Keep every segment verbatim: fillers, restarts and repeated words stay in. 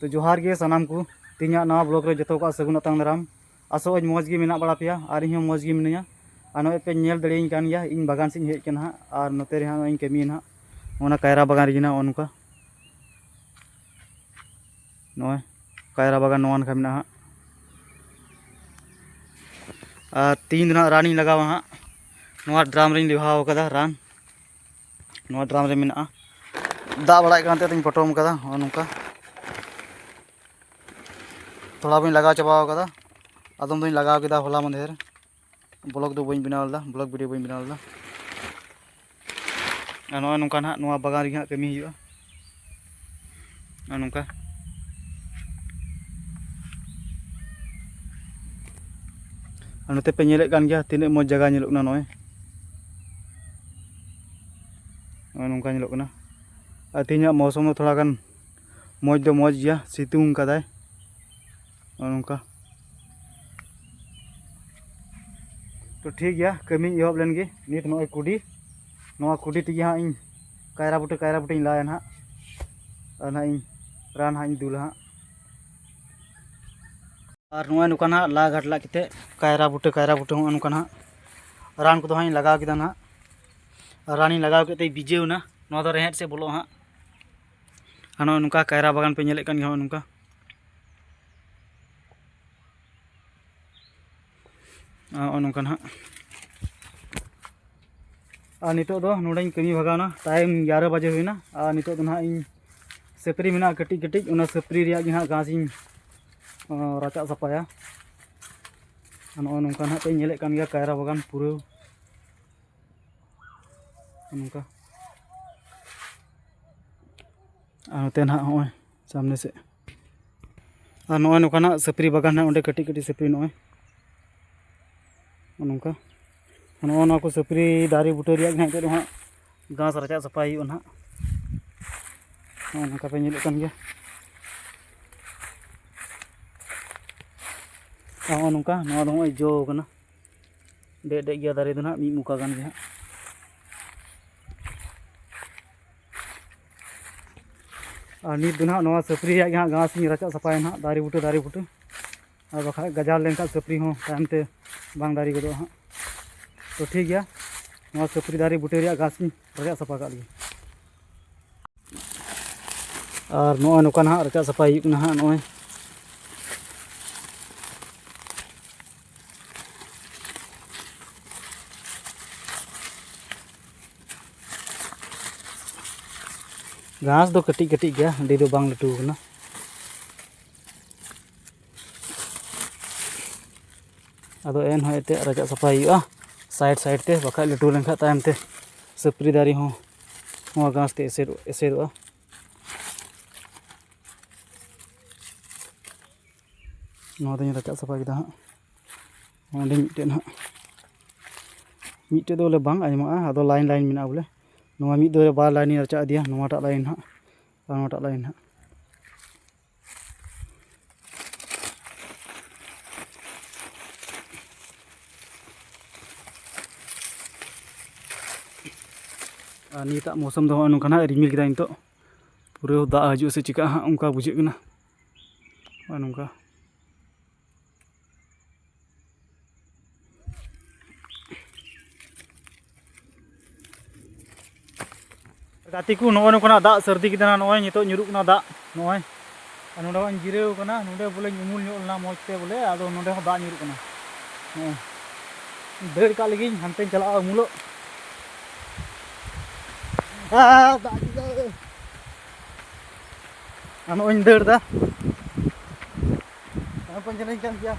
ᱛᱚ ᱡᱚᱦᱟᱨ ᱜᱮ ᱥᱟᱱᱟᱢ ᱠᱚ, ᱛᱮᱦᱮᱧᱟᱜ ᱱᱟᱣᱟ ᱵᱞᱚᱜ ᱨᱮ ᱡᱚᱛᱚ ᱠᱚᱣᱟᱜ ᱥᱟᱹᱜᱩᱱ ᱟᱛᱟᱝ ᱫᱟᱨᱟᱢ᱾ ᱟᱥᱚᱜ ᱟᱹᱧ ᱢᱚᱡᱽ ᱜᱮ ᱢᱮᱱᱟᱜ ᱵᱟᱲᱟ ᱯᱮᱭᱟ ᱟᱨ ᱤᱧ ᱦᱚᱸ ᱢᱚᱡᱽ ᱜᱮ ᱢᱤᱱᱟᱹᱧᱟ᱾ ᱟᱨ ᱱᱚᱜᱼᱚᱭ ᱯᱮ ᱧᱮᱞ ᱫᱟᱲᱮᱭᱟᱹᱧ ᱠᱟᱱ ᱜᱮᱭᱟ, ᱤᱧ ᱵᱟᱜᱟᱱ ᱥᱮᱫ ᱤᱧ ᱦᱮᱡ ᱟᱠᱟᱱᱟ ᱦᱟᱸᱜ᱾ ᱟᱨ ᱱᱚᱛᱮ ᱨᱮ ᱦᱟᱸᱜ ᱱᱚᱜᱼᱚᱭ ᱤᱧ ᱠᱟᱹᱢᱤᱭᱟ ᱦᱟᱸᱜ, ᱚᱱᱟ ᱠᱟᱭᱨᱟ ᱵᱟᱜᱟᱱ ᱨᱮᱜᱮ ᱦᱟᱸᱜ ᱱᱚᱜᱼᱚ ᱱᱚᱝᱠᱟ᱾ ᱱᱚᱜᱼᱚᱭ ᱠᱟᱭᱨᱟ ᱵᱟᱜᱟᱱ ᱱᱚᱣᱟ ᱱᱟᱠᱷᱟ ᱢᱮᱱᱟᱜᱼᱟ ᱦᱟᱸᱜ᱾ ᱟᱨ ᱛᱤᱦᱤᱧ ᱫᱚ ᱦᱟᱸᱜ ᱨᱟᱱᱤᱧ ᱞᱟᱜᱟᱣᱟ ᱦᱟᱸᱜ᱾ ᱱᱚᱣᱟ ᱰᱨᱟᱢ ᱨᱤᱧ ᱞᱮᱣᱦᱟᱣ ᱠᱟᱫᱟ ᱨᱟᱱ, ᱱᱚᱣᱟ ᱰᱨᱟᱢ ᱨᱮ ᱢᱮᱱᱟᱜᱼᱟ᱾ ᱫᱟᱜ ᱵᱟᱲᱟᱭᱮᱫ ᱠᱟᱱ ᱛᱮ ᱟᱫᱚᱧ ᱯᱚᱴᱚᱢ ᱠᱟᱫᱟ ᱱᱚᱜᱼᱚ ᱱᱚᱝᱠᱟ᱾ ᱛᱷᱚᱲᱟ ᱵᱚᱱ ᱞᱟᱜᱟᱣ ᱪᱟᱵᱟᱣ ᱠᱟᱫᱟ᱾ ᱟᱫᱚᱢ ᱫᱚᱧ ᱞᱟᱜᱟᱣ ᱠᱮᱫᱟ ᱦᱚᱞᱟ ᱢᱟᱫᱷᱮᱨ᱾ ᱵᱞᱚᱜ ᱫᱚ ᱵᱟᱹᱧ ᱵᱮᱱᱟᱣ ᱞᱮᱫᱟ, ᱵᱞᱚᱜ ᱵᱷᱤᱰᱤᱭᱳ ᱵᱟᱹᱧ ᱵᱮᱱᱟᱣ ᱞᱮᱫᱟ᱾ ᱟᱨ ᱱᱚᱜᱼᱚᱭ ᱱᱚᱝᱠᱟ ᱱᱟᱦᱟᱜ ᱱᱚᱣᱟ ᱵᱟᱜᱟᱱ ᱨᱮᱜᱮ ᱦᱟᱸᱜ ᱠᱟᱹᱢᱤ ᱦᱩᱭᱩᱜᱼᱟ᱾ ᱟᱨ ᱱᱚᱝᱠᱟ᱾ ᱟᱨ ᱱᱚᱛᱮ ᱯᱮ ᱧᱮᱞᱮᱫ ᱠᱟᱱ ᱜᱮᱭᱟ ᱛᱤᱱᱟᱹᱜ ᱢᱚᱡᱽ ᱡᱟᱭᱜᱟ ᱧᱮᱞᱚᱜ ᱠᱟᱱᱟ᱾ ᱱᱚᱜᱼᱚᱭ, ᱱᱚᱜᱼᱚᱭ ᱱᱚᱝᱠᱟ ᱧᱮᱞᱚᱜ ᱠᱟᱱᱟ᱾ ᱟᱨ ᱛᱮᱦᱮᱧᱟᱜ ᱢᱳᱥᱩᱢ ᱫᱚ ᱛᱷᱚᱲᱟ ᱜᱟᱱ ᱢᱚᱡᱽ ᱫᱚ ᱢᱚᱡᱽ ᱜᱮᱭᱟ, ᱥᱤᱛᱩᱝ ᱠᱟᱫᱟᱭ᱾ ᱱᱚᱜᱼᱚ ᱱᱚᱝᱠᱟ᱾ ᱛᱚ ᱴᱷᱤᱠ ᱜᱮᱭᱟ, ᱠᱟᱹᱢᱤᱧ ᱮᱦᱚᱵ ᱞᱮᱱ ᱜᱮ᱾ ᱱᱤᱛ ᱱᱚᱜᱼᱚᱭ ᱠᱩᱰᱤ, ᱱᱚᱣᱟ ᱠᱩᱰᱤ ᱛᱮᱜᱮ ᱦᱟᱸᱜ ᱤᱧ ᱠᱟᱭᱨᱟ ᱵᱩᱴᱟᱹ, ᱠᱟᱭᱨᱟ ᱵᱩᱴᱟᱹᱧ ᱞᱟᱭᱟ ᱱᱟᱦᱟᱜ᱾ ᱟᱨ ᱱᱟᱦᱟᱜ ᱤᱧ ᱨᱟᱱ ᱦᱟᱸᱜ ᱤᱧ ᱫᱩᱞᱟ ᱦᱟᱸᱜ᱾ ᱟᱨ ᱱᱚᱜᱼᱚᱭ ᱱᱚᱝᱠᱟ ᱱᱟᱦᱟᱜ ᱞᱟ ᱜᱷᱟᱴᱞᱟᱜ ᱠᱟᱛᱮᱫ ᱠᱟᱭᱨᱟ ᱵᱩᱴᱟᱹ, ᱠᱟᱭᱨᱟ ᱵᱩᱴᱟᱹ ᱦᱚᱸᱜᱼᱚ ᱱᱚᱝᱠᱟ ᱱᱟᱦᱟᱜ ᱨᱟᱱ ᱠᱚᱫᱚ ᱦᱟᱸᱜ ᱤᱧ ᱞᱟᱜᱟᱣ ᱠᱮᱫᱟ ᱱᱟᱦᱟᱜ᱾ ᱨᱟᱱᱤᱧ ᱞᱟᱜᱟᱣ ᱠᱮᱫ ᱛᱮ ᱵᱤᱡᱟᱹᱣ ᱮᱱᱟ᱾ ᱱᱚᱣᱟ ᱫᱚ ᱨᱮᱦᱮᱫ ᱥᱮᱫ ᱵᱚᱞᱚᱜᱼᱟ ᱦᱟᱸᱜ᱾ ᱟᱨ ᱱᱚᱜᱼᱚᱭ ᱱᱚᱝᱠᱟ ᱠᱟᱭᱨᱟ ᱵᱟᱜᱟᱱ ᱯᱮ ᱧᱮᱞᱮᱫ ᱠᱟᱱ ᱜᱮᱭᱟ, ᱱᱚᱜᱼᱚᱭ ᱱᱚᱝᱠᱟ᱾ ᱟᱨ ᱱᱚᱜᱼᱚᱭ ᱱᱚᱝᱠᱟ ᱱᱟᱦᱟᱜ᱾ ᱟᱨ ᱱᱤᱛᱚᱜ ᱫᱚ ᱱᱚᱰᱮᱧ ᱠᱟᱹᱢᱤ ᱵᱷᱟᱜᱟᱣᱱᱟ, ᱴᱟᱭᱤᱢ ᱮᱜᱟᱨᱚ ᱵᱟᱡᱮ ᱦᱩᱭᱱᱟ᱾ ᱟᱨ ᱱᱤᱛᱚᱜ ᱫᱚ ᱱᱟᱦᱟᱜ ᱤᱧ ᱥᱟᱹᱯᱨᱤ ᱢᱮᱱᱟᱜᱼᱟ ᱠᱟᱹᱴᱤᱡ ᱠᱟᱹᱴᱤᱡ, ᱚᱱᱟ ᱥᱟᱹᱯᱨᱤ ᱨᱮᱭᱟᱜ ᱜᱮ ᱱᱟᱦᱟᱜ ᱜᱷᱟᱥ ᱤᱧ, ᱚ, ᱨᱟᱪᱟᱜ ᱥᱟᱯᱷᱟᱭᱟ᱾ ᱟᱨ ᱱᱚᱜᱼᱚᱭ ᱱᱚᱝᱠᱟ ᱱᱟᱦᱟᱜ ᱯᱮ ᱧᱮᱞᱮᱫ ᱠᱟᱱ ᱜᱮᱭᱟ ᱠᱟᱭᱨᱟ ᱵᱟᱜᱟᱱ ᱯᱩᱨᱟᱹ ᱱᱚᱝᱠᱟ᱾ ᱟᱨ ᱱᱚᱛᱮ ᱱᱟᱦᱟᱜ ᱦᱚᱸᱜᱼᱚᱭ ᱥᱟᱢᱱᱮ ᱥᱮᱫ᱾ ᱟᱨ ᱱᱚᱜᱼᱚᱭ ᱱᱚᱝᱠᱟᱱᱟᱜ ᱥᱟᱹᱯᱨᱤ ᱵᱟᱜᱟᱱ ᱦᱟᱸᱜ, ᱚᱸᱰᱮ ᱠᱟᱹᱴᱤᱡ ᱠᱟᱹᱴᱤᱡ ᱥᱟᱹᱯᱨᱤ ᱱᱚᱜᱼᱚᱭ ᱱᱚᱜᱼᱚ ᱱᱚᱝᱠᱟ᱾ ᱱᱚᱜᱼᱚ ᱱᱚᱣᱟ ᱠᱚ ᱥᱟᱹᱯᱨᱤ ᱫᱟᱨᱮ ᱵᱩᱴᱟᱹ ᱨᱮᱭᱟᱜ ᱜᱮ ᱦᱟᱸᱜ ᱱᱤᱛᱚᱜ ᱫᱚ ᱦᱟᱸᱜ ᱜᱷᱟᱥ ᱨᱟᱪᱟᱜ ᱥᱟᱯᱷᱟᱭ ᱦᱩᱭᱩᱜᱼᱟ ᱱᱟᱦᱟᱜ᱾ ᱱᱚᱜᱼᱚ ᱱᱚᱝᱠᱟ ᱯᱮ ᱧᱮᱞᱮᱫ ᱠᱟᱱ ᱜᱮᱭᱟ᱾ ᱱᱚᱜᱼᱚ ᱱᱚᱝᱠᱟ, ᱱᱚᱣᱟ ᱫᱚ ᱱᱚᱜᱼᱚᱭ ᱡᱚ ᱠᱟᱱᱟ᱾ ᱰᱮᱡ ᱰᱮᱡ ᱜᱮᱭᱟ ᱫᱟᱨᱮ ᱫᱚ ᱱᱟᱦᱟᱜ, ᱢᱤᱫ ᱢᱚᱠᱟ ᱜᱟᱱ ᱜᱮ ᱦᱟᱸᱜ᱾ ᱟᱨ ᱱᱤᱛ ᱫᱚ ᱱᱟᱦᱟᱜ ᱱᱚᱣᱟ ᱥᱟᱹᱯᱨᱤ ᱨᱮᱭᱟᱜ ᱜᱮ ᱦᱟᱸᱜ ᱜᱷᱟᱥ ᱤᱧ ᱨᱟᱪᱟᱜ ᱥᱟᱯᱷᱟᱭᱟ ᱱᱟᱦᱟᱜ, ᱫᱟᱨᱮ ᱵᱩᱴᱟᱹ, ᱫᱟᱨᱮ ᱵᱩᱴᱟᱹ᱾ ᱟᱨ ᱵᱟᱠᱷᱟᱡ ᱜᱟᱡᱟᱲ ᱞᱮᱱᱠᱷᱟᱱ ᱥᱟᱹᱯᱨᱤ ᱦᱚᱸ ᱛᱟᱭᱚᱢ ᱛᱮ ᱵᱟᱝ ᱫᱟᱨᱮ ᱜᱚᱫᱚᱜᱼᱟ ᱦᱟᱸᱜ᱾ ᱛᱚ ᱴᱷᱤᱠ ᱜᱮᱭᱟ, ᱱᱚᱣᱟ ᱥᱟᱹᱯᱨᱤ ᱫᱟᱨᱮ ᱵᱩᱴᱟᱹ ᱨᱮᱭᱟᱜ ᱜᱷᱟᱥ ᱤᱧ ᱨᱟᱪᱟᱜ ᱥᱟᱯᱷᱟ ᱠᱟᱜ ᱞᱮᱜᱮ᱾ ᱟᱨ ᱱᱚᱜᱼᱚᱭ ᱱᱚᱝᱠᱟ ᱱᱟᱦᱟᱜ ᱨᱟᱪᱟᱜ ᱥᱟᱯᱷᱟᱭ ᱦᱩᱭᱩᱜ ᱠᱟᱱᱟ ᱦᱟᱸᱜ᱾ ᱱᱚᱜᱼᱚᱭ ᱜᱷᱟᱥ ᱫᱚ ᱠᱟᱹᱴᱤᱡ ᱠᱟᱹᱴᱤᱡ ᱜᱮᱭᱟ, ᱟᱹᱰᱤ ᱫᱚ ᱵᱟᱝ ᱞᱟᱹᱴᱩ ᱠᱟᱱᱟ᱾ ᱟᱫᱚ ᱮᱱᱦᱚᱸ ᱮᱱᱛᱮᱫ ᱨᱟᱪᱟᱜ ᱥᱟᱯᱷᱟᱭ ᱦᱩᱭᱩᱜᱼᱟ ᱥᱟᱭᱤᱰ ᱥᱟᱭᱤᱰ ᱛᱮ, ᱵᱟᱠᱷᱟᱡ ᱞᱟᱹᱴᱩ ᱞᱮᱱᱠᱷᱟᱡ ᱛᱟᱭᱚᱢ ᱛᱮ ᱥᱟᱹᱯᱨᱤ ᱫᱟᱨᱮ ᱦᱚᱸ ᱱᱚᱣᱟ ᱜᱷᱟᱥ ᱛᱮ ᱮᱥᱮᱫ, ᱮᱥᱮᱫᱚᱜᱼᱟ᱾ ᱱᱚᱣᱟ ᱫᱚᱧ ᱨᱟᱪᱟᱜ ᱥᱟᱯᱷᱟ ᱠᱮᱫᱟ ᱦᱟᱸᱜ᱾ ᱚᱸᱰᱮ ᱢᱤᱫᱴᱮᱱ ᱦᱟᱸᱜ, ᱢᱤᱫᱴᱮᱡ ᱫᱚ ᱵᱚᱞᱮ ᱵᱟᱝ ᱟᱸᱡᱚᱢᱚᱜᱼᱟ, ᱟᱫᱚ ᱞᱟᱭᱤᱱ ᱞᱟᱭᱤᱱ ᱢᱮᱱᱟᱜᱼᱟ ᱵᱚᱞᱮ᱾ ᱱᱚᱣᱟ ᱢᱤᱫ ᱫᱚ ᱵᱟᱨ ᱞᱟᱭᱤᱱ ᱤᱧ ᱨᱟᱪᱟᱜ ᱤᱫᱤᱭᱟ, ᱱᱚᱣᱟᱴᱟᱜ ᱞᱟᱭᱤᱱ ᱦᱟᱸᱜ ᱟᱨ ᱱᱚᱣᱟᱴᱟᱜ ᱞᱟᱭᱤᱱ ᱦᱟᱸᱜ᱾ ᱟᱨ ᱱᱤᱛᱟᱜ ᱢᱳᱥᱩᱢ ᱫᱚ ᱱᱚᱜᱼᱚᱭ ᱱᱚᱝᱠᱟ ᱱᱟᱦᱟᱜ ᱨᱤᱢᱤᱞ ᱠᱮᱫᱟ, ᱱᱤᱛᱚᱜ ᱯᱩᱨᱟᱹ ᱫᱟᱜ ᱦᱤᱡᱩᱜᱼᱟ ᱥᱮ ᱪᱤᱠᱟᱹᱜᱼᱟ ᱦᱟᱸᱜ, ᱚᱱᱠᱟ ᱵᱩᱡᱷᱟᱹᱜ ᱠᱟᱱᱟ᱾ ᱱᱚᱜᱼᱚᱭ ᱱᱚᱝᱠᱟ᱾ ᱜᱟᱛᱮ ᱠᱚ, ᱱᱚᱜᱼᱚᱭ ᱱᱚᱝᱠᱟᱱᱟᱜ ᱫᱟᱜ ᱥᱟᱹᱨᱫᱤ ᱠᱮᱫᱟ, ᱱᱚᱜᱼᱚᱭ ᱱᱤᱛᱚᱜ ᱧᱩᱨᱩᱜ ᱠᱟᱱᱟ ᱫᱟᱜ, ᱱᱚᱜᱼᱚᱭ᱾ ᱟᱨ ᱱᱚᱰᱮ ᱦᱚᱸᱧ ᱡᱤᱨᱟᱹᱣ ᱠᱟᱱᱟ, ᱱᱚᱰᱮ ᱵᱚᱞᱮᱧ ᱩᱢᱩᱞ ᱧᱚᱜ ᱞᱮᱱᱟ ᱢᱚᱡᱽ ᱛᱮ ᱵᱚᱞᱮ, ᱟᱫᱚ ᱱᱚᱰᱮ ᱦᱚᱸ ᱫᱟᱜ ᱧᱩᱨᱩᱜ ᱠᱟᱱᱟ᱾ ᱱᱚᱜᱼᱚᱭ ᱫᱟᱹᱲ ᱠᱟᱜ ᱞᱟᱹᱜᱤᱫ ᱦᱟᱱᱛᱮᱧ ᱪᱟᱞᱟᱜᱼᱟ ᱩᱢᱩᱞᱚᱜ᱾ ᱟᱨ ᱱᱚᱜᱼᱚᱭ ᱤᱧ ᱫᱟᱹᱲ ᱮᱫᱟ᱾ ᱟᱨ ᱠᱚᱧ ᱡᱮᱞᱮᱧ ᱠᱟᱱ ᱜᱮᱭᱟ᱾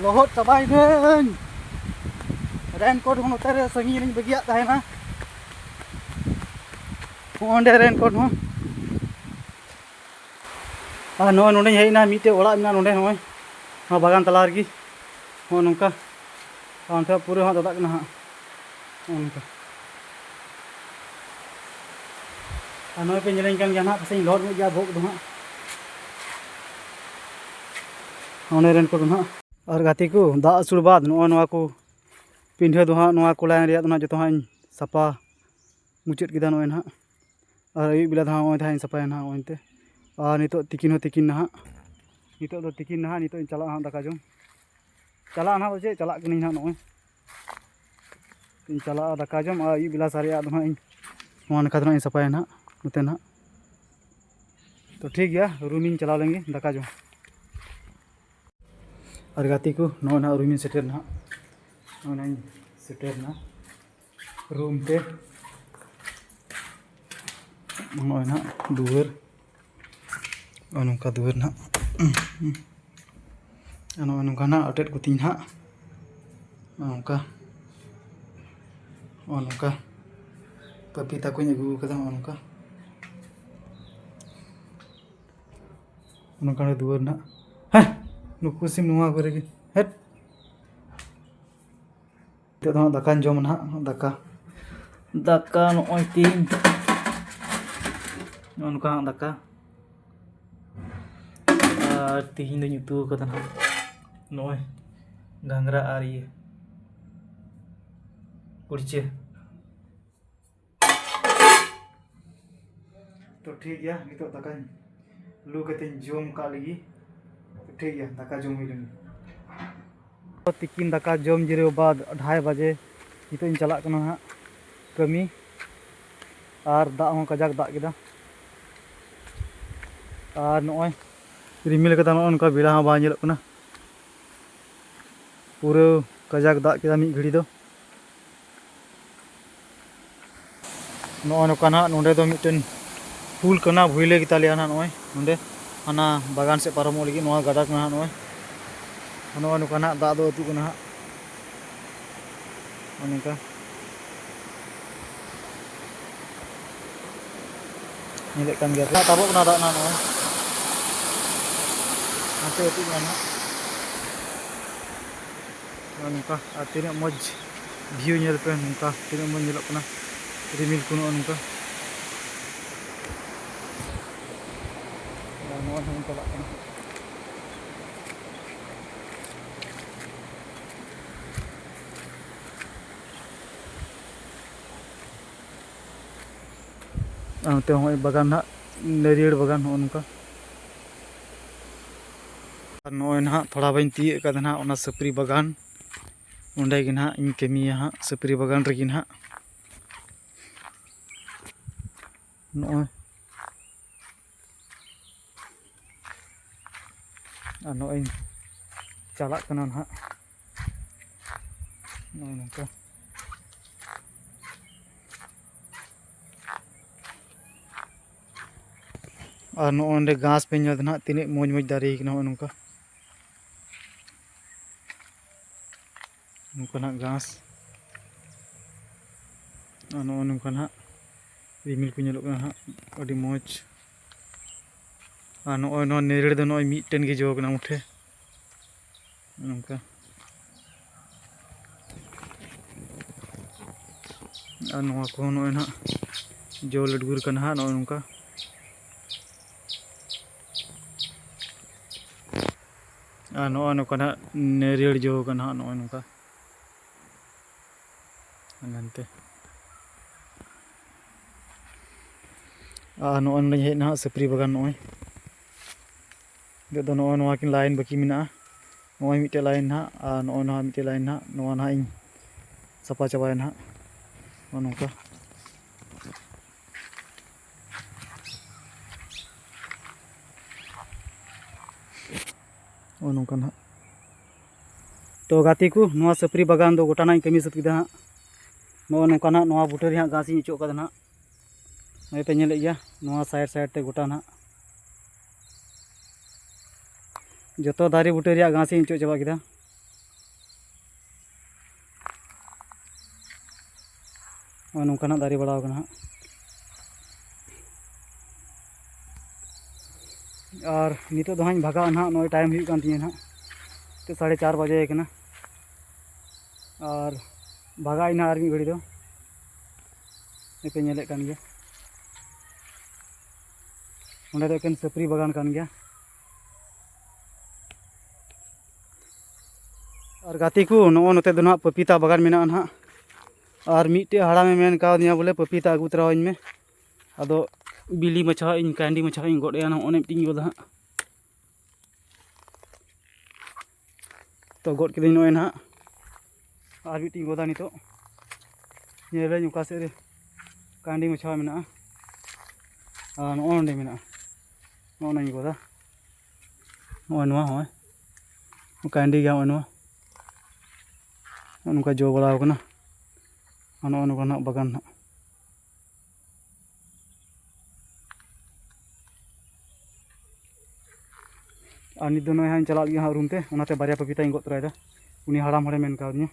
ᱞᱚᱦᱚᱫ ᱪᱟᱵᱟᱭᱮᱱᱟᱹᱧ᱾ ᱨᱮᱱᱠᱳᱴ ᱦᱚᱸ ᱱᱚᱛᱮ ᱨᱮ ᱥᱟᱺᱜᱤᱧ ᱨᱤᱧ ᱵᱟᱹᱜᱤᱭᱟᱜ ᱛᱟᱦᱮᱱᱟ᱾ ᱦᱚᱸᱜᱼᱚ ᱱᱚᱸᱰᱮ ᱨᱮᱱᱠᱳᱴ ᱦᱚᱸ᱾ ᱟᱨ ᱱᱚᱜᱼᱚᱭ ᱱᱚᱸᱰᱮᱧ ᱦᱮᱡ ᱮᱱᱟ, ᱢᱤᱫᱴᱮᱡ ᱚᱲᱟᱜ ᱢᱮᱱᱟᱜᱼᱟ ᱱᱚᱸᱰᱮ, ᱱᱚᱜᱼᱚᱭ ᱱᱚᱣᱟ ᱵᱟᱜᱟᱱ ᱛᱟᱞᱟ ᱨᱮᱜᱮ᱾ ᱱᱚᱜᱼᱚ ᱱᱚᱝᱠᱟ᱾ ᱟᱨ ᱚᱱᱛᱮ ᱯᱩᱨᱟᱹ ᱦᱟᱸᱜ ᱫᱟᱫᱟᱜ ᱠᱟᱱᱟ ᱦᱟᱸᱜ᱾ ᱱᱚᱜᱼᱚ ᱱᱚᱝᱠᱟ᱾ ᱟᱨ ᱱᱚᱜᱼᱚᱭ ᱯᱮ ᱧᱮᱞᱮᱧ ᱠᱟᱱ ᱜᱮᱭᱟ ᱦᱟᱸᱜ, ᱯᱟᱥᱮᱡ ᱞᱚᱦᱚᱫ ᱧᱚᱜ ᱜᱮᱭᱟ ᱵᱚᱦᱚᱜ ᱫᱚ ᱦᱟᱸᱜ᱾ ᱱᱚᱸᱰᱮ ᱨᱮᱱᱠᱳᱴ ᱫᱚ ᱦᱟᱸᱜ᱾ ᱟᱨ ᱜᱟᱛᱮ ᱠᱚ, ᱫᱟᱜ ᱟᱹᱥᱩᱲ ᱵᱟᱫ ᱱᱚᱜᱼᱚᱭ ᱱᱚᱣᱟ ᱠᱚ ᱯᱤᱸᱰᱷᱟᱹ ᱫᱚ ᱦᱟᱸᱜ, ᱱᱚᱣᱟ ᱠᱚ line ᱨᱮᱭᱟᱜ ᱫᱚ ᱦᱟᱸᱜ ᱡᱚᱛᱚ ᱦᱟᱸᱜ ᱤᱧ ᱥᱟᱯᱷᱟ ᱢᱩᱪᱟᱹᱫ ᱠᱮᱫᱟ ᱱᱚᱜᱼᱚᱭ ᱱᱟᱦᱟᱜ᱾ ᱟᱨ ᱟᱹᱭᱩᱵ ᱵᱮᱞᱟ ᱫᱚ ᱦᱟᱸᱜ ᱱᱚᱜᱼᱚᱭ ᱫᱚ ᱦᱟᱸᱜ ᱤᱧ ᱥᱟᱯᱷᱟᱭᱟ ᱱᱟᱦᱟᱜ ᱱᱚᱜᱼᱚᱭ ᱛᱮ᱾ ᱟᱨ ᱱᱤᱛᱚᱜ ᱛᱤᱠᱤᱱ ᱦᱚᱸ ᱛᱤᱠᱤᱱ ᱱᱟᱦᱟᱜ, ᱱᱤᱛᱚᱜ ᱫᱚ ᱛᱤᱠᱤᱱ ᱱᱟᱦᱟᱜ, ᱱᱤᱛᱚᱜ ᱤᱧ ᱪᱟᱞᱟᱜᱼᱟ ᱦᱟᱸᱜ ᱫᱟᱠᱟ ᱡᱚᱢ᱾ ᱪᱟᱞᱟᱜᱼᱟ ᱱᱟᱦᱟᱜ ᱫᱚ ᱪᱮᱫ, ᱪᱟᱞᱟᱜ ᱠᱟᱹᱱᱟᱹᱧ ᱱᱟᱦᱟᱜ ᱱᱚᱜᱼᱚᱭ᱾ ᱤᱧ ᱪᱟᱞᱟᱜᱼᱟ ᱫᱟᱠᱟ ᱡᱚᱢ, ᱟᱨ ᱟᱹᱭᱩᱵ ᱵᱮᱞᱟ ᱥᱟᱨᱮᱡ ᱟᱜ ᱫᱚ ᱦᱟᱸᱜ ᱤᱧ ᱱᱚᱣᱟ ᱱᱟᱠᱷᱟ ᱫᱚ ᱦᱟᱸᱜ ᱤᱧ ᱥᱟᱯᱷᱟᱭᱟ ᱱᱟᱦᱟᱜ ᱱᱚᱛᱮ ᱱᱟᱦᱟᱜ᱾ ᱛᱚ ᱴᱷᱤᱠ ᱜᱮᱭᱟ, room ᱤᱧ ᱪᱟᱞᱟᱣ ᱞᱮᱱ ᱜᱮ ᱫᱟᱠᱟ ᱡᱚᱢ᱾ ᱟᱨ ᱜᱟᱛᱮ ᱠᱚ, ᱱᱚᱜᱼᱚᱭ ᱱᱟᱦᱟᱜ room ᱤᱧ ᱥᱮᱴᱮᱨ ᱱᱟᱦᱟᱜ, ᱱᱚᱜᱼᱚᱭ ᱱᱟᱦᱟᱜ ᱤᱧ ᱥᱮᱴᱮᱨ ᱱᱟ room ᱛᱮ᱾ ᱱᱚᱜᱼᱚᱭ ᱱᱟᱦᱟᱜ ᱫᱩᱣᱟᱹᱨ, ᱱᱚᱜᱼᱚᱭ ᱱᱚᱝᱠᱟ ᱫᱩᱣᱟᱹᱨ ᱱᱟᱦᱟᱜ᱾ ᱟᱨ ᱱᱚᱜᱼᱚᱭ ᱱᱚᱝᱠᱟ ᱱᱟᱦᱟᱜ ᱟᱴᱮᱫ ᱠᱚᱛᱤᱧ ᱱᱟᱦᱟᱜ, ᱱᱚᱜᱼᱚ ᱱᱚᱝᱠᱟ, ᱱᱚᱜᱼᱚ ᱱᱚᱝᱠᱟ ᱯᱟᱯᱤᱛᱟ ᱠᱚᱧ ᱟᱹᱜᱩ ᱠᱟᱫᱟ, ᱱᱚᱜᱼᱚ ᱱᱚᱝᱠᱟ᱾ ᱱᱚᱝᱠᱟᱱ ᱫᱩᱣᱟᱹᱨ ᱱᱟᱦᱟᱜ᱾ ᱦᱮᱸ, ᱱᱩᱠᱩ ᱥᱤᱢ ᱱᱚᱣᱟ ᱠᱚᱨᱮ ᱜᱮ᱾ ᱦᱮᱴ᱾ ᱱᱤᱛᱚᱜ ᱫᱚ ᱦᱟᱸᱜ ᱫᱟᱠᱟᱧ ᱡᱚᱢᱟ ᱱᱟᱦᱟᱜ, ᱫᱟᱠᱟ᱾ ᱫᱟᱠᱟ ᱱᱚᱜᱼᱚᱭ ᱛᱤᱦᱤᱧ, ᱱᱚᱜᱼᱚ ᱱᱚᱝᱠᱟ ᱦᱟᱸᱜ ᱫᱟᱠᱟ᱾ ᱟᱨ ᱛᱤᱦᱤᱧ ᱫᱚᱧ ᱩᱛᱩ ᱠᱟᱫᱟ ᱱᱟᱦᱟᱜ ᱱᱚᱜᱼᱚᱭ ᱜᱷᱟᱸᱜᱽᱨᱟ ᱟᱨ ᱤᱭᱟᱹ ᱠᱩᱲᱪᱟᱹ᱾ ᱛᱚ ᱴᱷᱤᱠ ᱜᱮᱭᱟ, ᱱᱤᱛᱚᱜ ᱫᱟᱠᱟᱧ ᱞᱩ ᱠᱟᱛᱮᱧ ᱡᱚᱢ ᱠᱟᱜ ᱞᱮᱜᱮ᱾ ᱛᱚ ᱴᱷᱤᱠ ᱜᱮᱭᱟ, ᱫᱟᱠᱟ ᱡᱚᱢ ᱦᱩᱭ ᱞᱮᱱ ᱜᱮ᱾ ᱛᱤᱠᱤᱱ ᱫᱟᱠᱟ ᱡᱚᱢ ᱡᱤᱨᱟᱹᱣ ᱵᱟᱫ ᱟᱲᱟᱭ ᱵᱟᱡᱮ ᱱᱤᱛᱚᱜ ᱤᱧ ᱪᱟᱞᱟᱜ ᱠᱟᱱᱟ ᱦᱟᱸᱜ ᱠᱟᱹᱢᱤ᱾ ᱟᱨ ᱫᱟᱜ ᱦᱚᱸ ᱠᱟᱡᱟᱠ ᱫᱟᱜ ᱠᱮᱫᱟ᱾ ᱟᱨ ᱱᱚᱜᱼᱚᱭ ᱨᱤᱢᱤᱞ ᱠᱟᱫᱟ, ᱱᱚᱜᱼᱚ ᱱᱚᱝᱠᱟ ᱵᱮᱲᱟ ᱦᱚᱸ ᱵᱟᱭ ᱧᱮᱞᱚᱜ ᱠᱟᱱᱟ᱾ ᱯᱩᱨᱟᱹ ᱠᱟᱡᱟᱠ ᱫᱟᱜ ᱠᱮᱫᱟ ᱢᱤᱫ ᱜᱷᱟᱹᱲᱤ ᱫᱚ᱾ ᱱᱚᱜᱼᱚ ᱱᱚᱝᱠᱟ ᱱᱟᱦᱟᱜ ᱱᱚᱰᱮ ᱫᱚ ᱢᱤᱫᱴᱮᱱ ᱯᱩᱞ ᱠᱟᱱᱟ, ᱵᱷᱩᱭᱞᱟᱹ ᱜᱮᱛᱟ ᱞᱮᱭᱟ ᱱᱟᱦᱟᱜ ᱱᱚᱜᱼᱚᱭ ᱱᱚᱰᱮ᱾ ᱦᱟᱱᱟ ᱵᱟᱜᱟᱱ ᱥᱮᱫ ᱯᱟᱨᱚᱢᱚᱜ ᱞᱟᱹᱜᱤᱫ ᱱᱚᱣᱟ ᱜᱟᱰᱟ ᱠᱟᱱᱟ ᱱᱟᱦᱟᱜ ᱱᱚᱜᱼᱚᱭ᱾ ᱱᱚᱜᱼᱚ ᱱᱚᱝᱠᱟ ᱱᱟᱦᱟᱜ ᱫᱟᱜ ᱫᱚ ᱟᱹᱛᱩᱜ ᱠᱟᱱᱟ ᱦᱟᱸᱜ᱾ ᱱᱚᱜᱼᱚ ᱱᱚᱝᱠᱟ᱾ ᱧᱮᱞᱮᱫ ᱠᱟᱱ ᱜᱮᱭᱟ ᱯᱮ, ᱛᱟᱵᱚᱜ ᱠᱟᱱᱟ ᱫᱟᱜ ᱱᱟᱦᱟᱜ ᱱᱚᱜᱼᱚᱭ᱾ ᱦᱟᱱᱛᱮ ᱟᱹᱛᱩᱜ ᱠᱟᱱᱟ ᱱᱟᱦᱟᱜ᱾ ᱱᱚᱜᱼᱚ ᱱᱚᱝᱠᱟ᱾ ᱟᱨ ᱛᱤᱱᱟᱹᱜ ᱢᱚᱡᱽ view ᱧᱮᱞ ᱯᱮ, ᱱᱚᱝᱠᱟ ᱛᱤᱱᱟᱹᱜ ᱢᱚᱡᱽ ᱧᱮᱞᱚᱜ ᱠᱟᱱᱟ ᱨᱤᱢᱤᱞ ᱠᱚ ᱱᱚᱜᱼᱚ ᱱᱚᱝᱠᱟ᱾ ᱟᱨ ᱱᱚᱜᱼᱚᱭ ᱦᱚᱸ ᱪᱟᱞᱟᱜ ᱠᱟᱱᱟ᱾ ᱟᱨ ᱱᱚᱛᱮ ᱦᱚᱸᱜᱼᱚᱭ ᱵᱟᱜᱟᱱ ᱱᱟᱦᱟᱜ, ᱱᱟᱹᱨᱭᱟᱹᱲ ᱵᱟᱜᱟᱱ ᱦᱚᱸᱜᱼᱚ ᱱᱚᱝᱠᱟ᱾ ᱟᱨ ᱱᱚᱜᱼᱚᱭ ᱱᱟᱦᱟᱜ ᱛᱷᱚᱲᱟ ᱵᱟᱹᱧ ᱛᱤᱭᱟᱹᱜ ᱠᱟᱫᱟ ᱱᱟᱦᱟᱜ ᱚᱱᱟ ᱥᱟᱹᱯᱨᱤ ᱵᱟᱜᱟᱱ, ᱚᱸᱰᱮ ᱜᱮ ᱱᱟᱦᱟᱜ ᱤᱧ ᱠᱟᱹᱢᱤᱭᱟ ᱦᱟᱸᱜ, ᱥᱟᱹᱯᱨᱤ ᱵᱟᱜᱟᱱ ᱨᱮᱜᱮ ᱱᱟᱦᱟᱜ᱾ ᱱᱚᱜᱼᱚᱭ ᱟᱨ ᱱᱚᱜᱼᱚᱭ ᱤᱧ ᱪᱟᱞᱟᱜ ᱠᱟᱱᱟ ᱱᱟᱦᱟᱜ, ᱱᱚᱜᱼᱚᱭ ᱱᱚᱝᱠᱟ᱾ ᱟᱨ ᱱᱚᱜᱼᱚᱭ ᱱᱚᱸᱰᱮ ᱜᱷᱟᱥ ᱯᱮ ᱧᱮᱞ ᱫᱟ ᱱᱟᱦᱟᱜ, ᱛᱤᱱᱟᱹᱜ ᱢᱚᱡᱽ ᱢᱚᱡᱽ ᱫᱟᱨᱮ ᱠᱟᱱᱟ ᱱᱚᱜᱼᱚᱭ ᱱᱚᱝᱠᱟ᱾ ᱱᱚᱝᱠᱟ ᱱᱟᱦᱟᱜ ᱜᱷᱟᱥ, ᱟᱨ ᱱᱚᱜᱼᱚᱭ ᱱᱚᱝᱠᱟ ᱱᱟᱦᱟᱜ ᱨᱤᱢᱤᱞ ᱠᱚ ᱧᱮᱞᱚᱜ ᱠᱟᱱᱟ ᱱᱟᱦᱟᱜ, ᱟᱹᱰᱤ ᱢᱚᱡᱽ᱾ ᱟᱨ ᱱᱚᱜᱼᱚᱭ ᱱᱚᱣᱟ ᱱᱟᱹᱨᱭᱟᱹᱲ ᱫᱚ ᱱᱚᱜᱼᱚᱭ ᱢᱤᱫᱴᱮᱱ ᱜᱮ ᱡᱚ ᱠᱟᱱᱟ ᱢᱩᱴᱷᱮ, ᱱᱚᱝᱠᱟ᱾ ᱟᱨ ᱱᱚᱣᱟ ᱠᱚᱦᱚᱸ ᱱᱚᱜᱼᱚᱭ ᱱᱟᱦᱟᱜ ᱡᱚ ᱞᱟᱹᱴᱜᱩᱨ ᱠᱟᱱᱟ ᱦᱟᱸᱜ, ᱱᱚᱜᱼᱚᱭ ᱱᱚᱝᱠᱟ᱾ ᱟᱨ ᱱᱚᱜᱼᱚᱭ ᱱᱚᱝᱠᱟ ᱱᱟᱦᱟᱜ ᱱᱟᱹᱨᱭᱟᱹᱲ ᱡᱚ ᱠᱟᱱᱟ ᱦᱟᱸᱜ, ᱱᱚᱜᱼᱚᱭ ᱱᱚᱝᱠᱟ᱾ ᱦᱟᱱᱛᱮ᱾ ᱟᱨ ᱱᱚᱜᱼᱚᱭ ᱱᱚᱰᱮᱧ ᱦᱮᱡ ᱮᱱᱟ ᱦᱟᱸᱜ ᱥᱟᱹᱯᱨᱤ ᱵᱟᱜᱟᱱ, ᱱᱚᱜᱼᱚᱭ᱾ ᱱᱤᱛᱚᱜ ᱫᱚ ᱱᱚᱜᱼᱚᱭ ᱱᱚᱣᱟ ᱠᱤᱱ line ᱵᱟᱹᱠᱤ ᱢᱮᱱᱟᱜᱼᱟ᱾ ᱱᱚᱜᱼᱚᱭ ᱢᱤᱫᱴᱮᱡ line ᱱᱟᱦᱟᱜ, ᱟᱨ ᱱᱚᱜᱼᱚᱭ ᱱᱚᱣᱟ ᱢᱤᱫᱴᱮᱡ line ᱱᱟᱦᱟᱜ, ᱱᱚᱣᱟ ᱱᱟᱦᱟᱜ ᱤᱧ ᱥᱟᱯᱷᱟ ᱪᱟᱵᱟᱭᱟ ᱱᱟᱦᱟᱜ᱾ ᱱᱚᱜᱼᱚ ᱱᱚᱝᱠᱟ᱾ ᱱᱚᱜᱼᱚ ᱱᱚᱝᱠᱟ ᱱᱟᱦᱟᱜ᱾ ᱛᱚ ᱜᱟᱛᱮ ᱠᱚ, ᱱᱚᱣᱟ ᱥᱟᱹᱯᱨᱤ ᱵᱟᱜᱟᱱ ᱫᱚ ᱜᱚᱴᱟ ᱱᱟᱦᱟᱜ ᱤᱧ ᱠᱟᱹᱢᱤ ᱥᱟᱹᱛ ᱠᱮᱫᱟ ᱦᱟᱸᱜ᱾ ᱱᱚᱜᱼᱚ ᱱᱚᱝᱠᱟ ᱱᱟᱦᱟᱜ ᱱᱚᱣᱟ ᱵᱩᱴᱟᱹ ᱨᱮ ᱦᱟᱸᱜ ᱜᱷᱟᱥ ᱤᱧ ᱚᱪᱚᱜ ᱠᱟᱫᱟ ᱱᱟᱦᱟᱜ᱾ ᱱᱚᱜᱼᱚᱭ ᱯᱮ ᱧᱮᱞᱮᱫ ᱜᱮᱭᱟ, ᱱᱚᱣᱟ side side ᱛᱮ ᱜᱚᱴᱟ ᱱᱟᱦᱟᱜ ᱡᱚᱛᱚ ᱫᱟᱨᱮ ᱵᱩᱴᱟᱹ ᱨᱮᱭᱟᱜ ᱜᱷᱟᱥ ᱤᱧ ᱚᱪᱚᱜ ᱪᱟᱵᱟ ᱠᱮᱫᱟ᱾ ᱱᱚᱜᱼᱚᱭ ᱱᱚᱝᱠᱟᱱᱟᱜ ᱫᱟᱨᱮ ᱵᱟᱲᱟᱣ ᱠᱟᱱᱟ ᱦᱟᱸᱜ᱾ ᱟᱨ ᱱᱤᱛᱚᱜ ᱫᱚ ᱦᱟᱸᱜ ᱤᱧ ᱵᱷᱟᱜᱟᱜᱼᱟ ᱱᱟᱦᱟᱜ, ᱱᱚᱜᱼᱚᱭ time ᱦᱩᱭᱩᱜ ᱠᱟᱱ ᱛᱤᱧᱟᱹ ᱱᱟᱦᱟᱜ, ᱱᱤᱛᱚᱜ ᱥᱟᱲᱮ ᱪᱟᱨ ᱵᱟᱡᱮ ᱠᱟᱱᱟ᱾ ᱟᱨ ᱵᱷᱟᱜᱟᱜ ᱟᱹᱧ ᱱᱟᱦᱟᱜ ᱟᱨ ᱢᱤᱫ ᱜᱷᱟᱹᱲᱤ ᱫᱚ᱾ ᱱᱤᱛᱚᱜ ᱧᱮᱞᱮᱫ ᱠᱟᱱ ᱜᱮᱭᱟ, ᱚᱸᱰᱮ ᱫᱚ ᱮᱠᱮᱱ ᱥᱟᱹᱯᱨᱤ ᱵᱟᱜᱟᱱ ᱠᱟᱱ ᱜᱮᱭᱟ᱾ ᱟᱨ ᱜᱟᱛᱮ ᱠᱚ, ᱱᱚᱜᱼᱚ ᱱᱚᱛᱮ ᱫᱚ ᱱᱟᱦᱟᱜ ᱯᱟᱯᱤᱛᱟ ᱵᱟᱜᱟᱱ ᱢᱮᱱᱟᱜᱼᱟ ᱱᱟᱦᱟᱜ᱾ ᱟᱨ ᱢᱤᱫᱴᱮᱡ ᱦᱟᱲᱟᱢᱮ ᱢᱮᱱ ᱠᱟᱣᱫᱤᱧᱟ ᱵᱚᱞᱮ, "ᱯᱟᱯᱤᱛᱟ ᱟᱹᱜᱩ ᱛᱚᱨᱟᱣᱟᱹᱧ ᱢᱮ, ᱟᱫᱚ ᱵᱤᱞᱤ ᱢᱟᱪᱷᱟ ᱤᱧ, ᱠᱟᱺᱰᱤ ᱢᱟᱪᱷᱟ ᱤᱧ ᱜᱚᱫ ᱮᱭᱟ, ᱱᱚᱜᱼᱚ ᱱᱤᱭᱟᱹ ᱢᱤᱫᱴᱤᱡ ᱤᱧ ᱜᱚᱫᱟ ᱦᱟᱸᱜ᱾ ᱛᱚ ᱜᱚᱫ ᱠᱤᱫᱟᱹᱧ ᱱᱚᱜᱼᱚᱭ ᱱᱟᱦᱟᱜ, ᱟᱨ ᱢᱤᱫᱴᱤᱡ ᱤᱧ ᱜᱚᱫᱟ ᱱᱤᱛᱚᱜ᱾ ᱧᱮᱞᱟᱹᱧ ᱚᱠᱟ ᱥᱮᱫ ᱨᱮ ᱠᱟᱺᱰᱤ ᱢᱟᱪᱷᱟ ᱢᱮᱱᱟᱜᱼᱟ, ᱟᱨ ᱱᱚᱜᱼᱚ ᱱᱚᱸᱰᱮ ᱢᱮᱱᱟᱜᱼᱟ, ᱱᱚᱜᱼᱚ ᱱᱚᱣᱟᱧ ᱜᱚᱫᱟ, ᱱᱚᱜᱼᱚᱭ ᱱᱚᱣᱟ, ᱦᱚᱸᱜᱼᱚᱭ ᱠᱟᱺᱰᱤ ᱜᱮ, ᱱᱚᱜᱼᱚᱭ ᱱᱚᱣᱟ, ᱱᱚᱜᱼᱚ ᱱᱚᱝᱠᱟ ᱡᱚ ᱵᱟᱲᱟᱣ ᱠᱟᱱᱟ, ᱟᱨ ᱱᱚᱜᱼᱚ ᱱᱚᱝᱠᱟ ᱱᱟᱦᱟᱜ ᱵᱟᱜᱟᱱ ᱱᱟᱦᱟᱜ᱾ ᱟᱨ ᱱᱤᱛ ᱫᱚ ᱱᱚᱜᱼᱚᱭ ᱦᱟᱸᱜ ᱤᱧ ᱪᱟᱞᱟᱜ ᱞᱟᱹᱜᱤᱫ ᱦᱟᱸᱜ ᱨᱩᱢ ᱛᱮ, ᱚᱱᱟᱛᱮ ᱵᱟᱨᱭᱟ ᱯᱟᱯᱤᱛᱟᱧ ᱜᱚᱫ ᱛᱚᱨᱟᱭᱮᱫᱟ᱾ ᱩᱱᱤ ᱦᱟᱲᱟᱢ ᱦᱚᱲᱮ ᱢᱮᱱ ᱠᱟᱣᱫᱤᱧᱟ᱾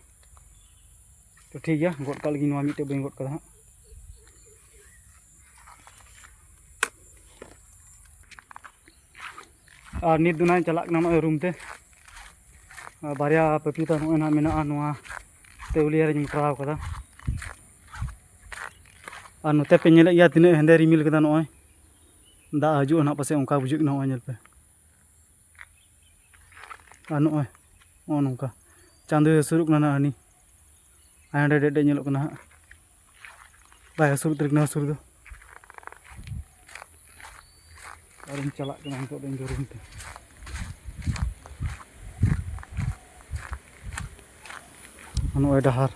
ᱛᱚ ᱴᱷᱤᱠ ᱜᱮᱭᱟ, ᱜᱚᱫ ᱠᱟᱜ ᱞᱟᱹᱜᱤᱫ ᱱᱚᱣᱟ ᱢᱤᱫᱴᱮᱡ ᱵᱟᱹᱧ ᱜᱚᱫ ᱠᱟᱫᱟ ᱦᱟᱸᱜ᱾ ᱟᱨ ᱱᱤᱛ ᱫᱚ ᱱᱟᱦᱟᱜ ᱤᱧ ᱪᱟᱞᱟᱜ ᱠᱟᱱᱟ ᱱᱚᱜᱼᱚᱭ ᱨᱩᱢ ᱛᱮ᱾ ᱟᱨ ᱵᱟᱨᱭᱟ ᱯᱟᱯᱤᱛᱟ ᱱᱚᱜᱼᱚᱭ ᱱᱟᱦᱟᱜ ᱢᱮᱱᱟᱜᱼᱟ ᱱᱚᱣᱟ ᱛᱮᱣᱞᱤᱭᱟ ᱨᱮᱧ ᱢᱚᱴᱨᱟᱣ ᱠᱟᱫᱟ᱾ ᱟᱨ ᱱᱚᱛᱮ ᱯᱮ ᱧᱮᱞᱮᱫ ᱜᱮᱭᱟ ᱛᱤᱱᱟᱹᱜ ᱦᱮᱸᱫᱮ ᱨᱤᱢᱤᱞ ᱠᱟᱫᱟ, ᱱᱚᱜᱼᱚᱭ ᱫᱟᱜ ᱦᱤᱡᱩᱜᱼᱟ ᱱᱟᱦᱟᱜ ᱯᱟᱥᱮᱡ, ᱚᱱᱠᱟ ᱵᱩᱡᱷᱟᱹᱜ ᱠᱟᱱᱟ᱾ ᱱᱚᱜᱼᱚᱭ ᱧᱮᱞ ᱯᱮ, ᱟᱨ ᱱᱚᱜᱼᱚᱭ ᱱᱚᱜᱼᱚ ᱱᱚᱝᱠᱟ ᱪᱟᱸᱫᱚᱭ ᱦᱟᱹᱥᱩᱨᱚᱜ ᱠᱟᱱᱟ ᱱᱟᱦᱟᱜ, ᱦᱟᱹᱱᱤ ᱦᱟᱸᱰᱮ ᱰᱮᱡ ᱰᱮᱡ ᱧᱮᱞᱚᱜ ᱠᱟᱱᱟ ᱦᱟᱸᱜ, ᱵᱟᱭ ᱦᱟᱹᱥᱩᱨ ᱩᱛᱟᱹᱨ ᱠᱟᱱᱟ ᱦᱟᱹᱥᱩᱨ ᱫᱚ᱾ ᱟᱨᱤᱧ ᱪᱟᱞᱟᱜ ᱠᱟᱱᱟ ᱱᱤᱛᱚᱜ ᱫᱚ ᱤᱧ ᱫᱚ ᱨᱩᱢ ᱛᱮ᱾ ᱱᱚᱜᱼᱚᱭ ᱰᱟᱦᱟᱨ,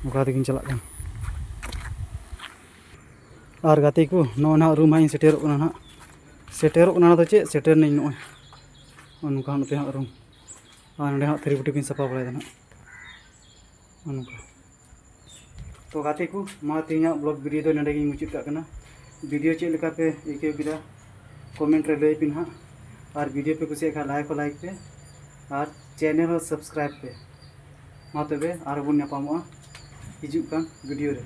ᱱᱚᱝᱠᱟ ᱛᱮᱜᱤᱧ ᱪᱟᱞᱟᱜ ᱠᱟᱱᱟ᱾ ᱟᱨ ᱜᱟᱛᱮ ᱠᱚ, ᱱᱚᱜᱼᱚᱭ ᱱᱟᱦᱟᱜ ᱨᱩᱢ ᱦᱟᱸᱜ ᱤᱧ ᱥᱮᱴᱮᱨᱚᱜ ᱠᱟᱱᱟ ᱱᱟᱦᱟᱜ᱾ ᱥᱮᱴᱮᱨᱚᱜ ᱠᱟᱱᱟ ᱫᱚ ᱪᱮᱫ, ᱥᱮᱴᱮᱨ ᱱᱟᱹᱧ ᱱᱚᱜᱼᱚᱭ᱾ ᱱᱚᱜᱼᱚ ᱱᱚᱝᱠᱟ ᱱᱚᱛᱮ ᱦᱟᱸᱜ ᱨᱩᱢ᱾ ᱟᱨ ᱱᱚᱸᱰᱮ ᱦᱟᱸᱜ ᱛᱷᱟᱹᱨᱤ ᱵᱟᱹᱴᱤ ᱠᱚᱧ ᱥᱟᱯᱷᱟ ᱵᱟᱲᱟᱭᱮᱫᱟ ᱱᱟᱦᱟᱜ᱾ ᱱᱚᱜᱼᱚ ᱱᱚᱝᱠᱟ᱾ ᱛᱚ ᱜᱟᱛᱮ ᱠᱚ, ᱢᱟ ᱛᱮᱦᱮᱧᱟᱜ vlog video ᱫᱚ ᱱᱚᱸᱰᱮ ᱜᱤᱧ ᱢᱩᱪᱟᱹᱫ ᱠᱟᱜ ᱠᱟᱱᱟ᱾ Video ᱪᱮᱫ ᱞᱮᱠᱟ ᱯᱮ ᱟᱹᱭᱠᱟᱹᱣ ᱠᱮᱫᱟ, comment ᱨᱮ ᱞᱟᱹᱭ ᱯᱮ ᱱᱟᱦᱟᱜ᱾ ᱟᱨ video ᱯᱮ ᱠᱩᱥᱤᱭᱟᱜ ᱠᱷᱟᱱ like ᱦᱚᱸ like ᱯᱮ, ᱟᱨ channel ᱦᱚᱸ subscribe ᱯᱮ᱾ ᱢᱟ ᱛᱚᱵᱮ ᱟᱨᱦᱚᱸ ᱵᱚᱱ ᱧᱟᱯᱟᱢᱚᱜᱼᱟ ᱦᱤᱡᱩᱜ ᱠᱟᱱ video ᱨᱮ᱾